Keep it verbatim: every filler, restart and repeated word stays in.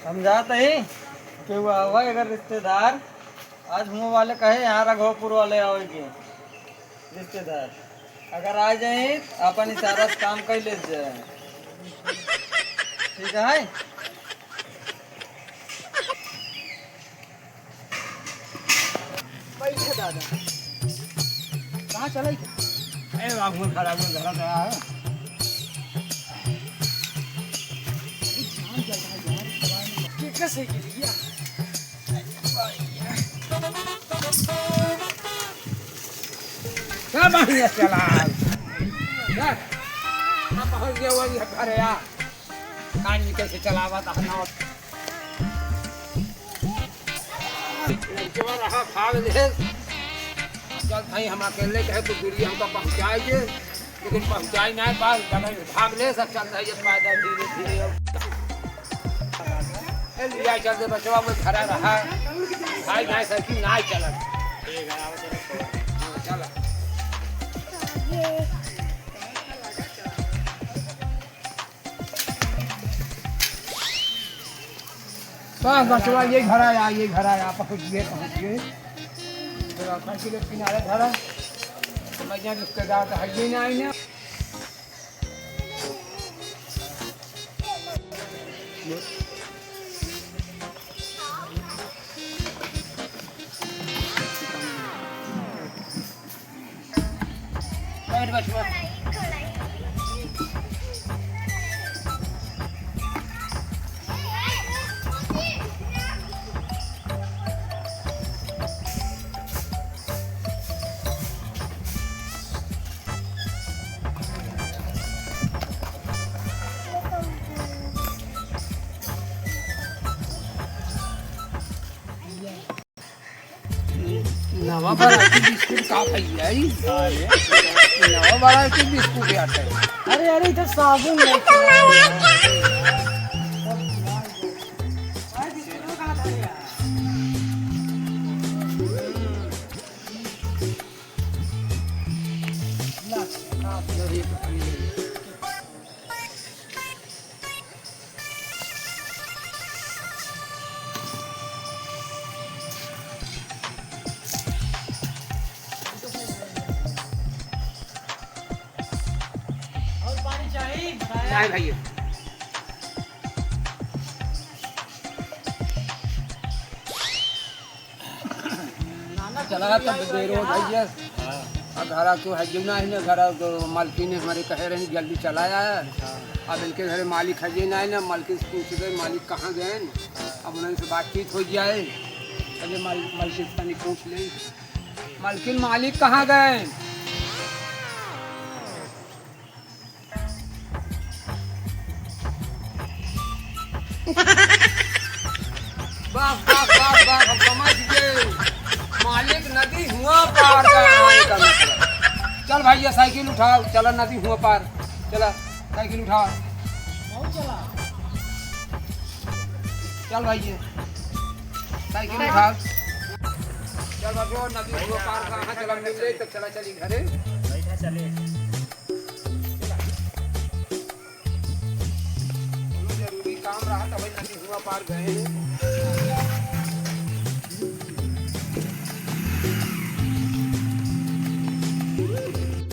हम जात ही कि वो आवे अगर रिश्तेदार, आज हुआँ वाले कहे यहाँ रघोपुर वाले आवे के रिश्तेदार, अगर आ जाए तो अपन इशारा से काम कर ले जाए। ठीक है? बैठे दादा। कहाँ चले? ए बाबू, खड़ा हो, घर पे आ। अरे जान जा, जा, जा, चलाने में। ये कैसे गिर गया? क्या बढ़िया चला। क्या? हम पहुँच गए वही घर यार। कान कैसे चलावा था ना। लड़कवा रहा भाग ले। चल भाई, हम अकेले कहे तो दूरी हमका पहुँचाइए, लेकिन पहुँचाई ना पाए, बगल में भाग ले, सब चल रही है पैदल धीरे धीरे। अब ए, लिया चल दे बचवा, वो खड़ा रहा। भाई ना साइकिल ना चलत। हाँ, चल। बस बचवा, ये घर आया, ये घर आया, पहुँच गए, पहुँच गए। तो साइकिल के किनारे धरा। मैं यहाँ रिश्तेदार तो है ही नहीं ना। बैठ बचवा। नवा variety बिस्कुट का भैया ई? अरे, नवा variety बिस्कुट आटे। अरे, अरे, इधर साबुन लेके आओ। और पानी चाहिए? नहीं भैया। चला तब देर हो भैया। हाँ। अब घरा तो है ना, है ना, घरा तो मालकिन हमारे कहे रहे जल्दी चला आया। हाँ। अब इनके घरे मालिक है ना, है ना, मालकिन से पूछ गए मालिक कहाँ गए। हाँ। अब उन्हीं से बातचीत हो जाए। अरे माल-, मालकिन से तनी पूछ ले। मालकिन, मालिक कहाँ गए? बस, बस, बस, बस, हम समझ गए। मालिक नदी हुआँ पार का है का मतलब। चल भैया, साइकिल उठाओ, चला नदी हुआँ पार। चला, साइकिल उठाओ। चल भैया, साइकिल उठाओ। चल भैया, नदी हुआँ पार का है, चला मिल ले, तब चला चली घरे। बैठा चले। कोनो जरूरी काम रहा तब नदी हुआँ पार गए हैं।